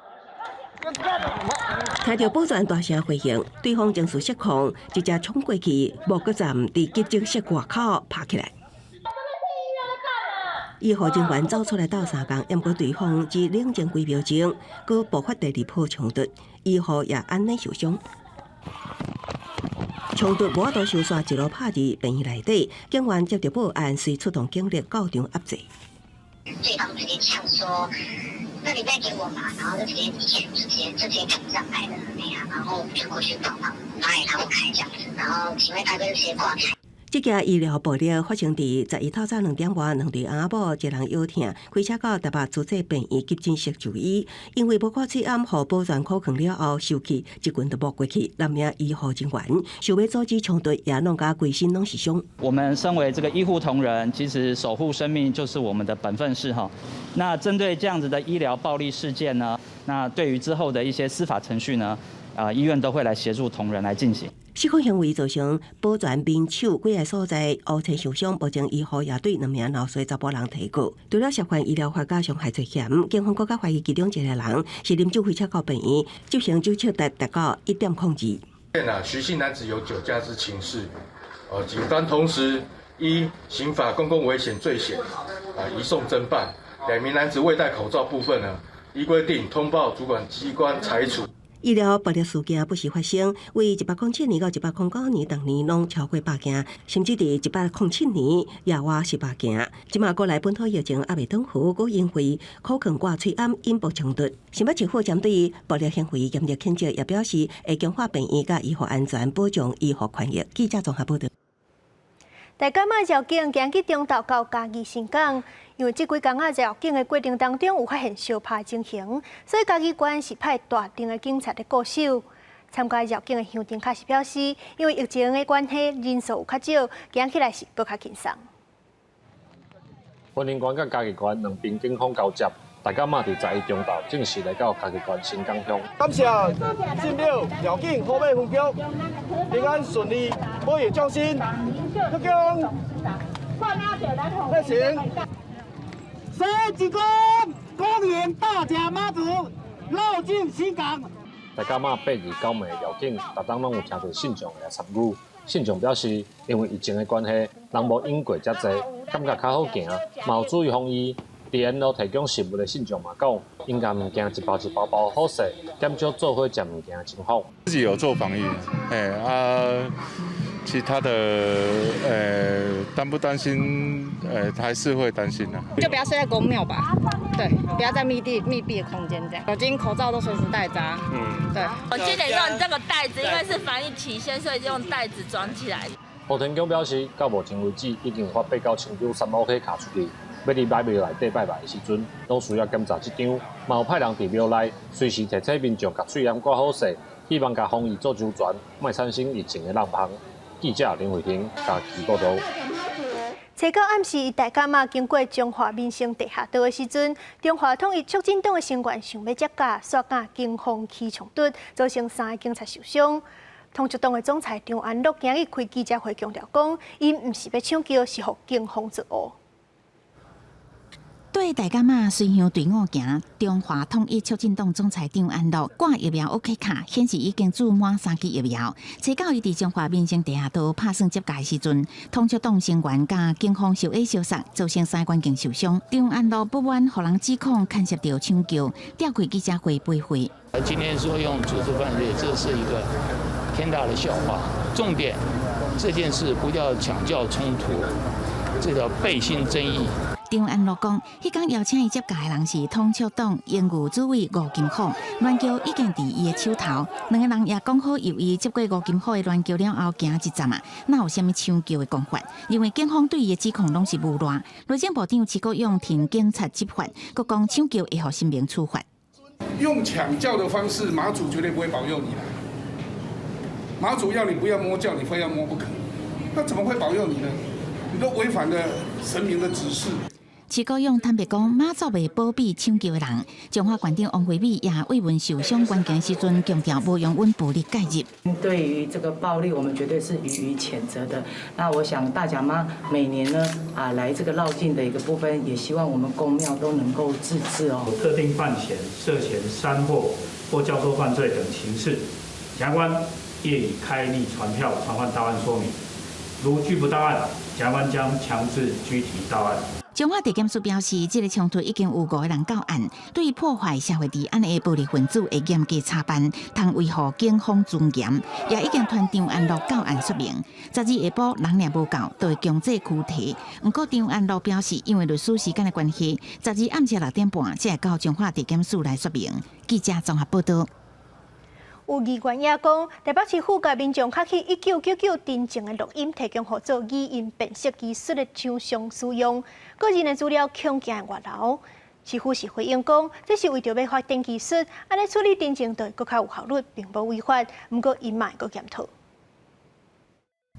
聽著保全大聲回應，對方情緒失控，直接衝過去，無閣站佇急診室外口拍起來。醫護人員走出來鬥相共，毋過對方只冷靜幾秒鐘，閣爆發第二波衝突，醫護也按呢受傷。衝突無法度收煞，一路拍佇病院內底，警員接著報案，隨出動警力到場壓制。對方直接嗆說：“那你賣給我嘛？”然後就直接以前就直接衝上來了那樣，然後就過去幫忙，然後也拉不開這樣子，然後警衛大哥就直接掛開。這件醫療暴力發生佇11透早2點外，兩對翁仔某，一人腰疼，開車到台北慈濟病院急診室就醫，因為無掛喙罨，予保全苦勸了後，受氣一拳就撲過去，兩名醫護人員想欲阻止衝突，也弄甲規身攏是傷。我們身為這個醫護同仁，其實守護生命就是我們的本分事哈。那針對這樣子的醫療暴力事件呢，那對於之後的一些司法程序呢，啊，醫院都會來協助同仁來進行。失控行為造成保全面手幾个所在烏青受傷，目前醫護也對兩名鬧事查埔人提告。除了涉犯醫療法佮傷害罪嫌，警方閣較懷疑其中一个人是啉酒開車到病院，執行酒測值達到1.02。啊，徐姓男子有酒駕之情事，警方同時依刑法公共危險罪嫌，啊，移送偵辦。兩名男子未戴口罩部分呢，依規定通報主管機關裁處。醫療暴力事件不時發生，為107年到109年，逐年攏超過100件，甚至佇107年也倚400件。這馬國內本土疫情猶未轉好，閣因為苦勸掛喙罨引爆衝突。新北市府針對暴力行為嚴厲譴責，也表示會強化病院佮醫護安全，保障醫護權益。記者綜合報導。台感仔繞境今日中晝到嘉義新港，因為這幾工仔繞境的過程當中有發現相拍情形，所以嘉義縣是派大隊的警察來固守。參加繞境的鄉鎮確實表示，因為疫情的關係，人數有較少，行起來是閣較輕鬆。雲林縣佮嘉義縣兩邊警方交接，大家嘛佇11中晝正式來到嘉義縣新港鄉。感謝進廟繞境好馬分局，平安順利，保佑眾生，鞠躬，熱情。水一公，恭迎大甲媽祖繞境新港。大甲媽8月29暝繞境，逐冬攏有誠濟信眾來參與。信眾表示，因為疫情的關係，人無湧過遮濟，感覺較好行，嘛有注意防疫。佇沿路提供食物的信眾嘛講，𪜶共物件一包一包包好勢，減少做伙食物件的情況。自己有做防疫，哎啊，其他的，擔不擔心？還是會擔心啊。就不要睡在宮廟吧，對，不要在密閉的空間這樣。酒精、口罩都隨時帶著。嗯，對。我今年用這個袋子，因為是防疫期限，所以用袋子裝起來。吳天強表示，到目前為止已經有發89,903 OK 卡出去。欲佇來廟內底拜拜的時陣，攏需要檢查這張，嘛有派人佇廟內隨時提醒民眾共喙罨掛好勢，希望共防疫做周全，莫產生疫情的漏網。記者林慧婷嘉義報導。初九暗時，大甲媽經過中華民生地下道的時陣，中華統一促進黨的成員想欲接駕，煞佮警方起衝突，造成三个警察受傷。統促黨的總裁張安樂今日開記者會強調講，𪜶毋是欲搶轎，是予警方作烏。對大甲媽隨香隊伍行，中華統一促進黨總裁張安樂掛疫苗 OK 卡，顯示已經注滿三劑疫苗。初九伊佇中華民生地下道拍算接駕的時陣，統促黨成員佮警方相下相殺，造成三個員警受傷。張安樂不滿予人指控牽涉著搶轎，召開記者會駁回。今天說用組織犯罪，這是一個天大的笑話。重點，這件事不叫搶轎衝突，這叫背信爭議。張安樂講，彼工邀請伊接駕的人是統促黨榮譽主委吳金虎，軟轎已經佇伊的手頭。兩个人也講好，由伊接過吳金虎的軟轎了後，行一站啊，哪有啥物搶轎的講法？認為警方對伊的指控攏是誣賴。內政部長徐國勇挺警察執法，閣講搶轎會予神明處罰。用搶轎的方式，媽祖絕對不會保佑你啦。媽祖要你不要摸轎，你非要摸不可，那怎麼會保佑你呢？你都違反了神明的指示。徐國勇坦白講，媽祖袂保庇搶轎的人。彰化縣長王惠美也慰問受傷員警時陣，強調無容允暴力介入。對於這個暴力，我們絕對是予以譴責的。那我想大甲媽每年呢啊來這個繞境的一個部分，也希望我們宮廟都能夠自治哦。特定犯嫌涉嫌煽惑或教唆犯罪等情事，檢察官業已開立傳票傳喚到案說明，如拒不到案，檢察官將強制拘提到案。彰化地檢署表示，這个衝突已經有五個人到案，對破壞社會治安的暴力分子會嚴格查辦，通維護警方尊嚴，也已經傳張安樂到案說明。12下晡人若無到，就會強制拘提。毋過張安樂表示，因為律師時間的關係，12暗時6點半才會到彰化地檢署來說明。記者綜合報導。有議員也講，台北市府共民眾錄去1999陳情的錄音，提供予做語音辨識技術的廠商使用，個人的資料恐驚會外流。市府是回應講，這是為著欲發展技術，按呢處理陳情就會閣較有效率，並無違法。毋過𪜶嘛會閣檢討。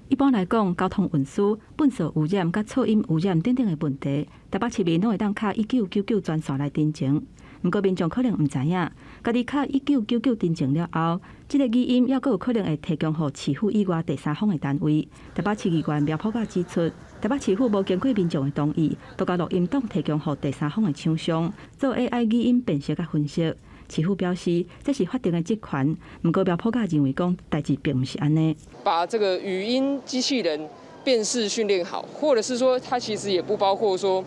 一般來講，交通運輸、糞埽污染、佮噪音污染等等的問題，台北市民攏會當敲1999專線來陳情。毋過民眾可能毋知影，家己敲一九九九陳情了後，這个語音猶閣有可能會提供予市府以外第三方的單位。台北市議員苗博雅指出，台北市府無經過民眾的同意，就共錄音檔提供予第三方的廠商做 AI 語音辨識佮分析。市府表示，這是法定的職權。毋過苗博雅認為講，代誌並毋是按呢。把這個語音機器人辨識訓練好，或者是說，它其實也不包括說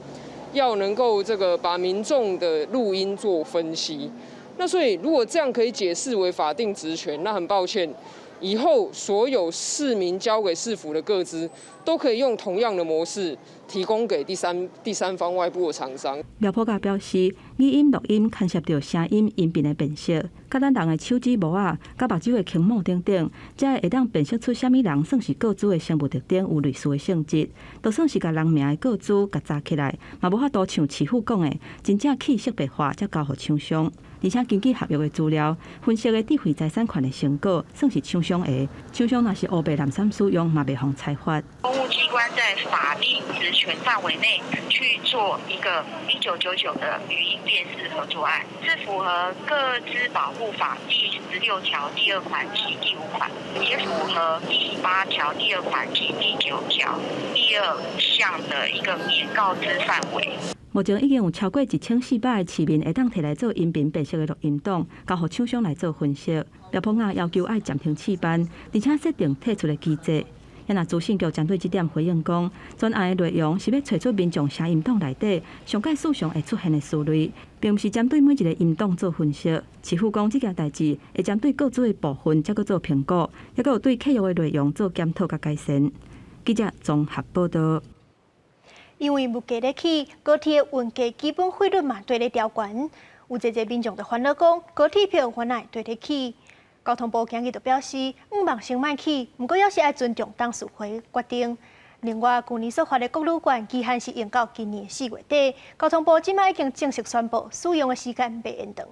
要能夠這個把民眾的錄音做分析。那所以，如果這樣可以解釋為法定職權，那很抱歉，以後所有市民交給市府的個資，都可以用同樣的模式提供給第三方外部的廠商。苗博雅表示，語音錄音牽涉著聲音音頻的辨識，佮咱人的手指模仔、佮目睭的虹膜等等，才會當辨識出啥物人算是個資的生物特徵有類似的性質。就算是共人名的個資共查起來，嘛無法度像市府講的，真正去識別化才交予廠商。而且根據合約的資料，分析的智慧財產權的成果算是廠商的，廠商若是烏白濫衊使用，嘛袂予裁罰。公務機關在法定職權範圍內去做一個1999的語音辨識合作案，是符合個資保護法第16條第二款及第五款，也符合第8條第二款及第9條第二項的一個免告知範圍。無目前已經有超過1400個市民會當提來做音頻辨識的錄音檔，交予廠商來做分析。苗博雅要求愛暫停試班，而且設定退出的機制。若資訊局針對這點回應講，專案的內容是欲揣出民眾聲音檔內底上蓋時常會出現的詞類，並毋是針對每一个音檔做分析。市府講這件代誌會針對個資的部分才閣做評估，抑閣有對契約的內容做檢討佮改善。記者綜合報導。因為物價咧起，高鐵運價基本費率嘛綴咧調懸，有濟濟民眾就煩惱講，高鐵票原來綴咧起。交通部今日就表示，向望先莫起，毋過猶是愛尊重董事會決定。另外，舊年所發的國旅券期限是用到今年4月底，交通部這擺已經正式宣布，使用的時間袂延長。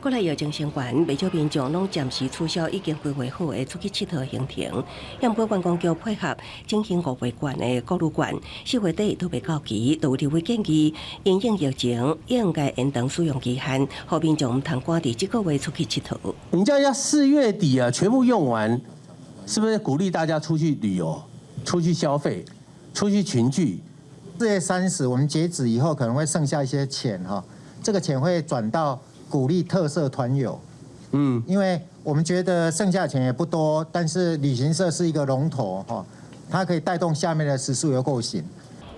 國內疫情升懸，袂少民眾攏暫時取消已經規劃好的出去𨑨迌行程。毋過觀光局配合振興五倍券的國旅券，4月底都袂到期，就有立委建議，因應疫情應該延長使用期限，予民眾毋通趕佇這個月出去𨑨迌。你叫要4月底啊，全部用完，是不是鼓勵大家出去旅遊、出去消費、出去群聚？4月30，我們截止以後可能會剩下一些錢哈，這個錢會轉到鼓勵特色團友，因為我們覺得剩下錢也不多，但是旅行社是一個龍頭哈，它可以帶動下面的食宿遊購行。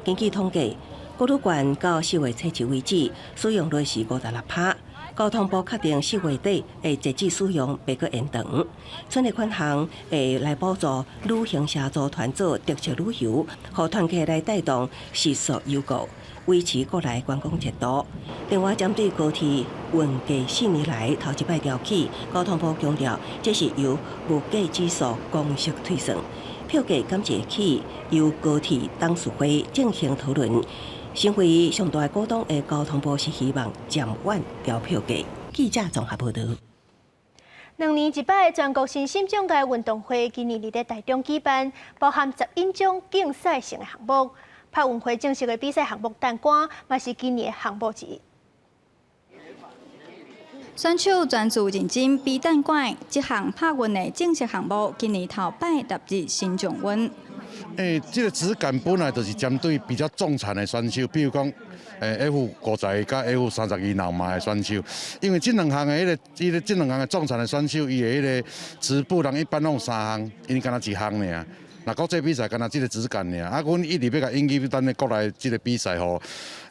根據統計，國旅券到4月31為止，使用率是56%。交通部確定4月底會截止使用，袂閣延長。剩的款項會來補助旅行社組團做特色旅遊，予團客來帶動食宿遊購，維持國內觀光熱度。另外，針對高鐵運價4年來頭一擺調起，交通部強調，這是由物價指數公式推算，票價敢會起，由高鐵董事會進行討論。成為上大股東的交通部是希望漸緩調票價。記者綜合報導。兩年一擺的全國身心障礙運動會，今年佇咧台中舉辦，包含11種競賽性的項目。拍運會正式的比賽項目彈桿，嘛是今年的項目之一。選手專注認真比彈桿，這項拍運的正式項目，今年頭擺納入身障運。欸，這個質感本來就是針對比較重殘的選手，比如講，F51佮 F32腦麻的選手，因為這兩項的彼个，彼个這兩項的重殘的選手，伊的彼个質步人一般攏有三項，𪜶敢若一項爾。若國際比賽敢若這个質感爾，啊，阮一直欲共引入咱的國內這个比賽吼，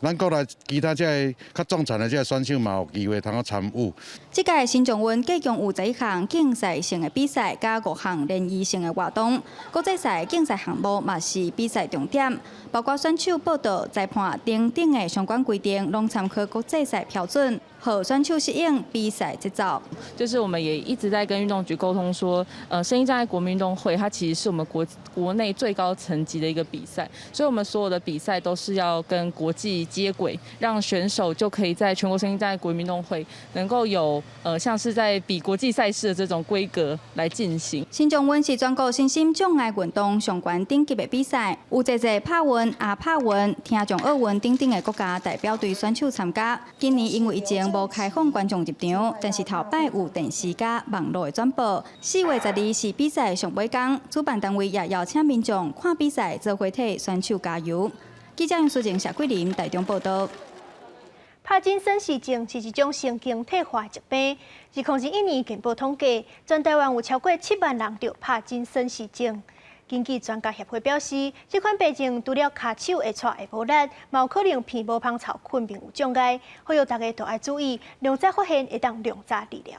咱國內其他這个較重殘的這个選手嘛有機會通好參與。這屆身障運計共有11項競賽性的比賽，佮五項聯誼性的活動。國際賽競賽項目嘛是比賽重點，包括選手報到、裁判等等的相關規定，攏參考國際賽標準，予選手適應比賽節奏。就是我們也一直在跟運動局溝通說，身心障礙國民運動會，它其實是我們國內最高層級的一個比賽，所以我們所有的比賽都是要跟國際接軌，讓選手就可以在全國身心障礙國民運動會能夠有像是在比國際賽事的這種規格來進行。身障運是全國身心障礙運動上懸等級的比賽，有濟濟拍運、亞拍運、聽障奧運等等的國家代表隊選手參加。今年因為疫情無開放觀眾入場，但是頭擺有電視佮網路的轉播。4月12是比賽上尾工，主辦單位也邀請民眾看比賽，做伙替選手加油。記者楊淑靜、謝桂林台中報導。帕金森氏症是一種神經退化疾病。2021年健保統計，全台灣有超過7萬人著帕金森氏症。根據專家協會表示，這款病症除了跤手會掣會無力，嘛有可能鼻無芳臭、睏眠有障礙，呼籲大家都愛注意，量早發現會當量早治療。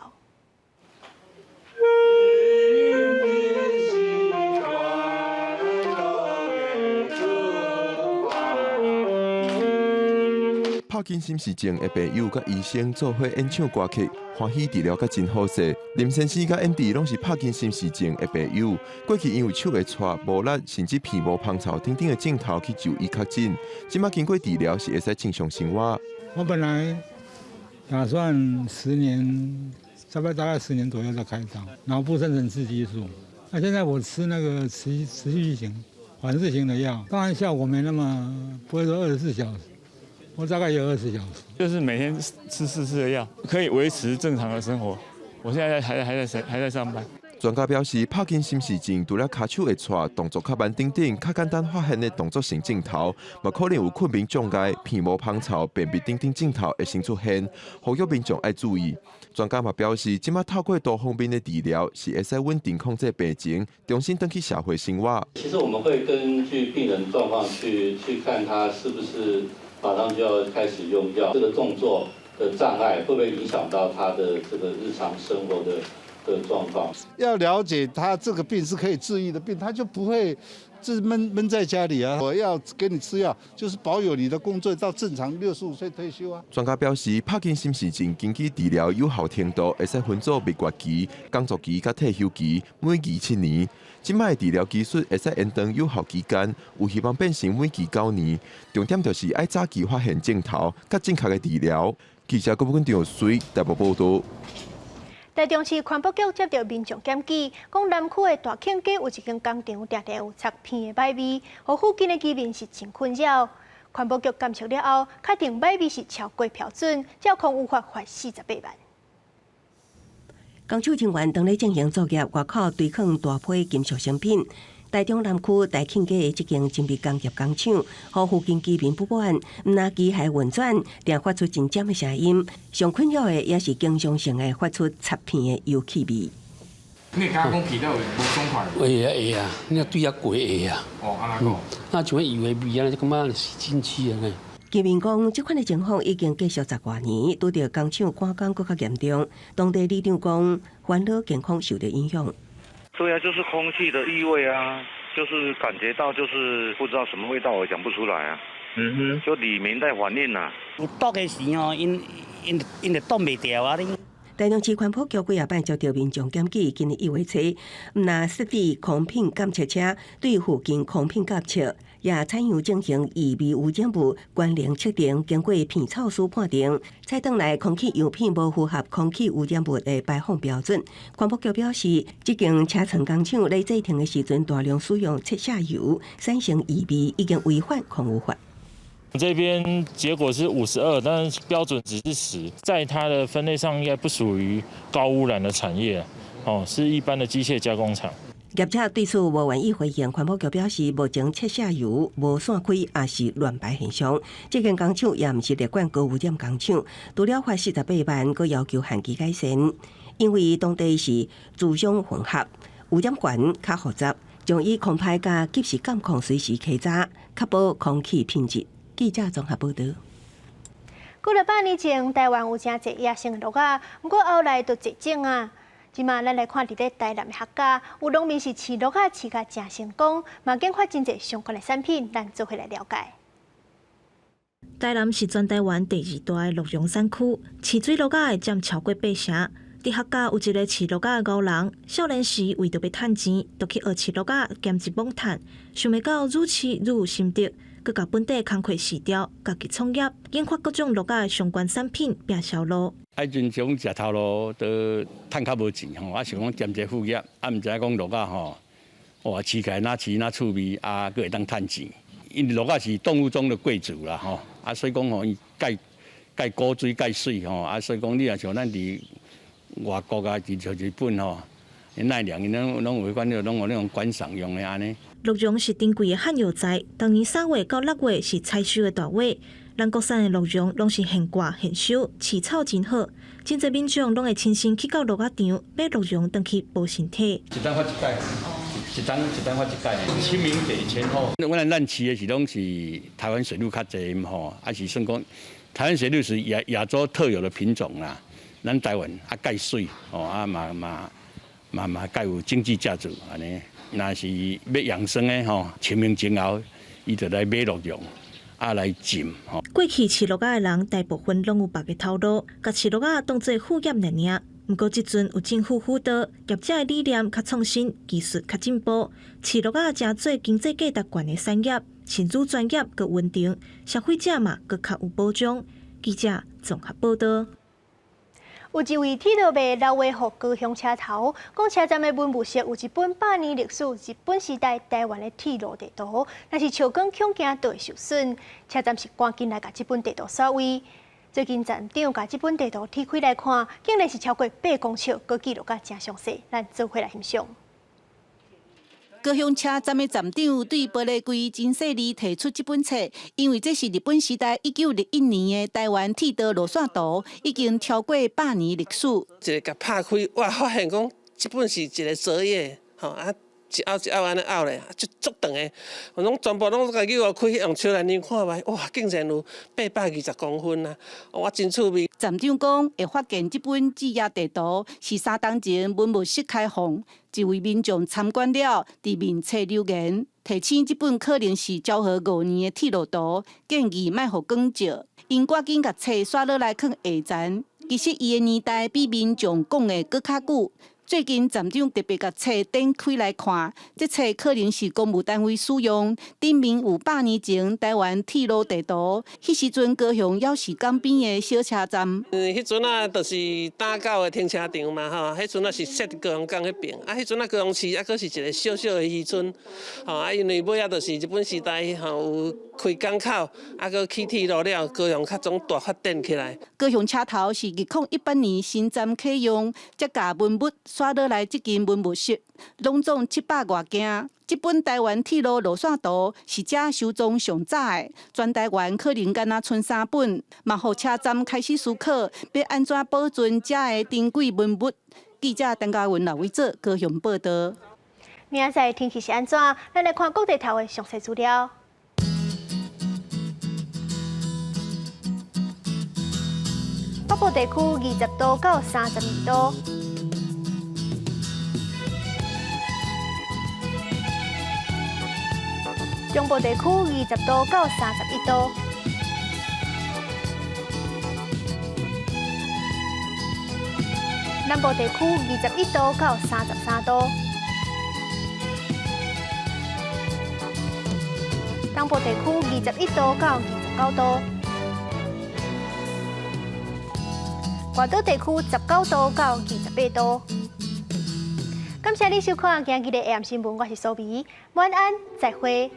帕金森氏症的病友佮醫生做伙演唱歌曲，歡喜治療甲真好勢。林先生佮安迪攏是帕金森氏症的病友，過去因為手會掣、無力，甚至鼻毛芳臭等等的症頭去就醫確診，這馬經過治療是會使正常生活。我本來打算十年，大概10年左右再開刀，腦部生成刺激素。那現在我吃那個持續型、緩釋型的藥，當然效果沒那麼，不會說24小時。我大概有20小時，就是每天吃四次的藥，可以維持正常的生活。我現在還在上班。專家表示，帕金森氏症除了跤手會掣、動作較慢等等，較簡單發現的動作性症頭，嘛可能有困眠障礙、鼻毛芳臭、便秘等等症頭會先出現，呼籲民眾愛注意。專家嘛表示，這馬透過多方面的治療，是會使穩定控制病情，重新轉去社會生活。其實我們會根據病人狀況去看他是不是馬上就要開始用藥，這個動作的障礙會不會影響到他的這個日常生活的狀況。要了解他這個病是可以治癒的病，他就不會自悶悶在家裡啊。我要給你吃藥，就是保有你的工作到正常65歲退休啊。專家表示，帕金森氏症根據治療有效程度，會使分做蜜月期、工作期佮退休期，每期7年。這擺的治療技術會使延長有效期間，有希望變成每期9年。重點就是愛早期發現症頭，佮正確的治療。記者郭本長隨台北報道。台中市環保局接到民眾檢舉，講南區的大慶街有一間工廠，定定有插片的歹味，予附近的居民是真困擾。環保局檢測了後，確定歹味是超過標準，照空污法罰48萬。工廠人員當咧進行作業，外口堆囥大批金屬成品。台中南區大慶街的這間精密工業工廠，予附近居民不滿，毋但機械運轉，定發出真尖的聲音。上困擾的也是經常性的發出插片的油氣味。你會感覺講聞了會無爽快？會啊會啊，你對遐過會啊。哦，按怎講？那像油的味啊，就感覺是真刺按呢。居民講，這款的情況已經繼續十外年，拄著工廠趕工閣較嚴重。當地里長講，煩惱健康受到影響。對啊，就是空氣的異味啊，就是感覺到就是不知道什麼味道，我講不出來啊。嗯哼，就裡面在反應啊。有毒的時候，𪜶𪜶𪜶就擋袂牢啊！恁。台中市環保局幾仔擺接到民眾檢舉，今年1月初，毋但設置空品監測車對附近空品監測，也採用進行異味污染物關聯測定，經過片草師判定，採轉來空氣樣品無符合空氣污染物的排放標準。環保局表示，這間車床工廠咧製程的時陣大量使用切削油，產生異味，已經違反空污法。這邊結果是52，但是標準值是10，在它的分類上應該不屬於高污染的產業，哦，是一般的機械加工廠。業者對此無願意回應，環保局表示，目前切削油無散開，也是亂排現象。這間工廠也毋是列管高污染工廠，除了罰48萬，閣要求限期改善。因為當地是自相混合，污染源較複雜，將以空排佮及時監控，隨時稽查，確保空氣品質。記者綜合報導。幾若百年前，台灣有誠濟野生的鹿仔，毋過後來就絕種啊。這馬咱來看佇咧台南的客家，有農民是飼鹿仔飼甲誠成功，嘛研發真濟相關的產品，咱做伙來了解。台南是全台灣第二大的鹿茸產區，飼水鹿仔的佔超過八成。佇客家有一个飼鹿仔的牛人，少年時為著欲趁錢，就去學飼鹿仔兼職摸趁，想袂到愈飼愈有心得。閣共本地工課辭掉，家己創業，研發各種鹿仔的相關產品，拼銷路。啊，彼陣講食頭路都趁較無錢吼，啊想講兼一个副業，啊毋知影講鹿仔吼，哇飼起來若飼若趣味，啊閣會當趁錢。因為鹿仔是動物中的貴族啦吼，啊所以講吼伊蓋蓋古錐蓋媠吼，啊所以講你若像咱佇外國啊，像日本吼，奈良𪜶攏攏有彼款攏有那種觀賞用的按呢。鹿茸是珍貴的罕藥材，逐年3月到6月是採收的大尾。咱國產的鹿茸攏是現割現收，飼草真好，真濟民眾攏會親身去到鹿仔場買鹿茸轉去補身體。一冬發一擺，一冬一冬發一擺。清明節前後，阮咱飼的是攏是台灣水鹿較濟吼，啊是算講台灣水鹿是亞亞洲特有的品種啦。咱台灣啊蓋媠吼，啊嘛嘛嘛嘛蓋有經濟價值按呢。若是欲養生的吼，清明前後，伊就來買鹿茸，啊來浸吼。過去飼鹿仔的人，大部分攏有別个頭路，共飼鹿仔當做副業爾爾。毋過這陣有政府輔導，業者的理念較創新，技術較進步，飼鹿仔成做經濟價值懸的產業，飼主專業閣穩定，消費者嘛閣較有保障。記者綜合報導。有一位鐵路迷留話予高雄車頭，講車站的文物室有一本百年歷史日本時代台灣的鐵路地圖，若是笑講恐驚就會受損。車站是趕緊來共這本地圖銷毀。最近站長共這本地圖拆開來看，竟然是超過8公尺，閣記錄甲誠詳細，咱做伙來欣賞。高雄車站的站長對玻璃櫃真細膩提出這本冊，因為這是日本時代1961年的台灣鐵道路線圖，已經超過100年歷史。一个共拍開，哇！發現講這本是一個折頁，吼啊！一拗一拗按呢拗咧，足足長的，我攏全部攏共去開，用手來量看覓，哇！竟然有820公分啊！我真趣味。站長講，會發現這本紙頁地圖是3冬前文物室開放，一位民眾參觀了，佇面冊留言，提醒這本可能是昭和5年的鐵路圖，建議莫予光照。𪜶趕緊共冊刷落來囥下層。其實伊的年代比民眾講的閣較久。最近站長特別共冊展開來看，這冊可能是公務單位使用。頂面有100年前台灣鐵路地圖，彼時陣高雄猶是港邊的小車站。嗯，彼陣啊，就是打狗的停車場嘛，吼，彼陣啊是設高雄港彼邊，啊，彼陣啊高雄市猶閣是一個小小的漁村，吼，啊，因為尾仔就是日本時代吼有開港口，啊，閣起鐵路了，高雄較總大發展起來。高雄車頭是2018年新站啟用，才共文物刷落來，這間文物室攏總700外件。這本台灣鐵路路線圖是遮收藏上早的，全台灣可能干焦賰三本，嘛予車站開始思考欲按怎保存遮的珍貴文物。記者陳嘉文、劉偉哲高雄報導。明仔載天氣是按怎？咱來看各地頭的詳細資料。北部地區20度到32度。中部地區20度到31度，南部地區21度到33度，東部地區21度到29度，外島地區19度到28度。感謝你收看今日的 AM 新聞，我是蘇美，晚安，再會。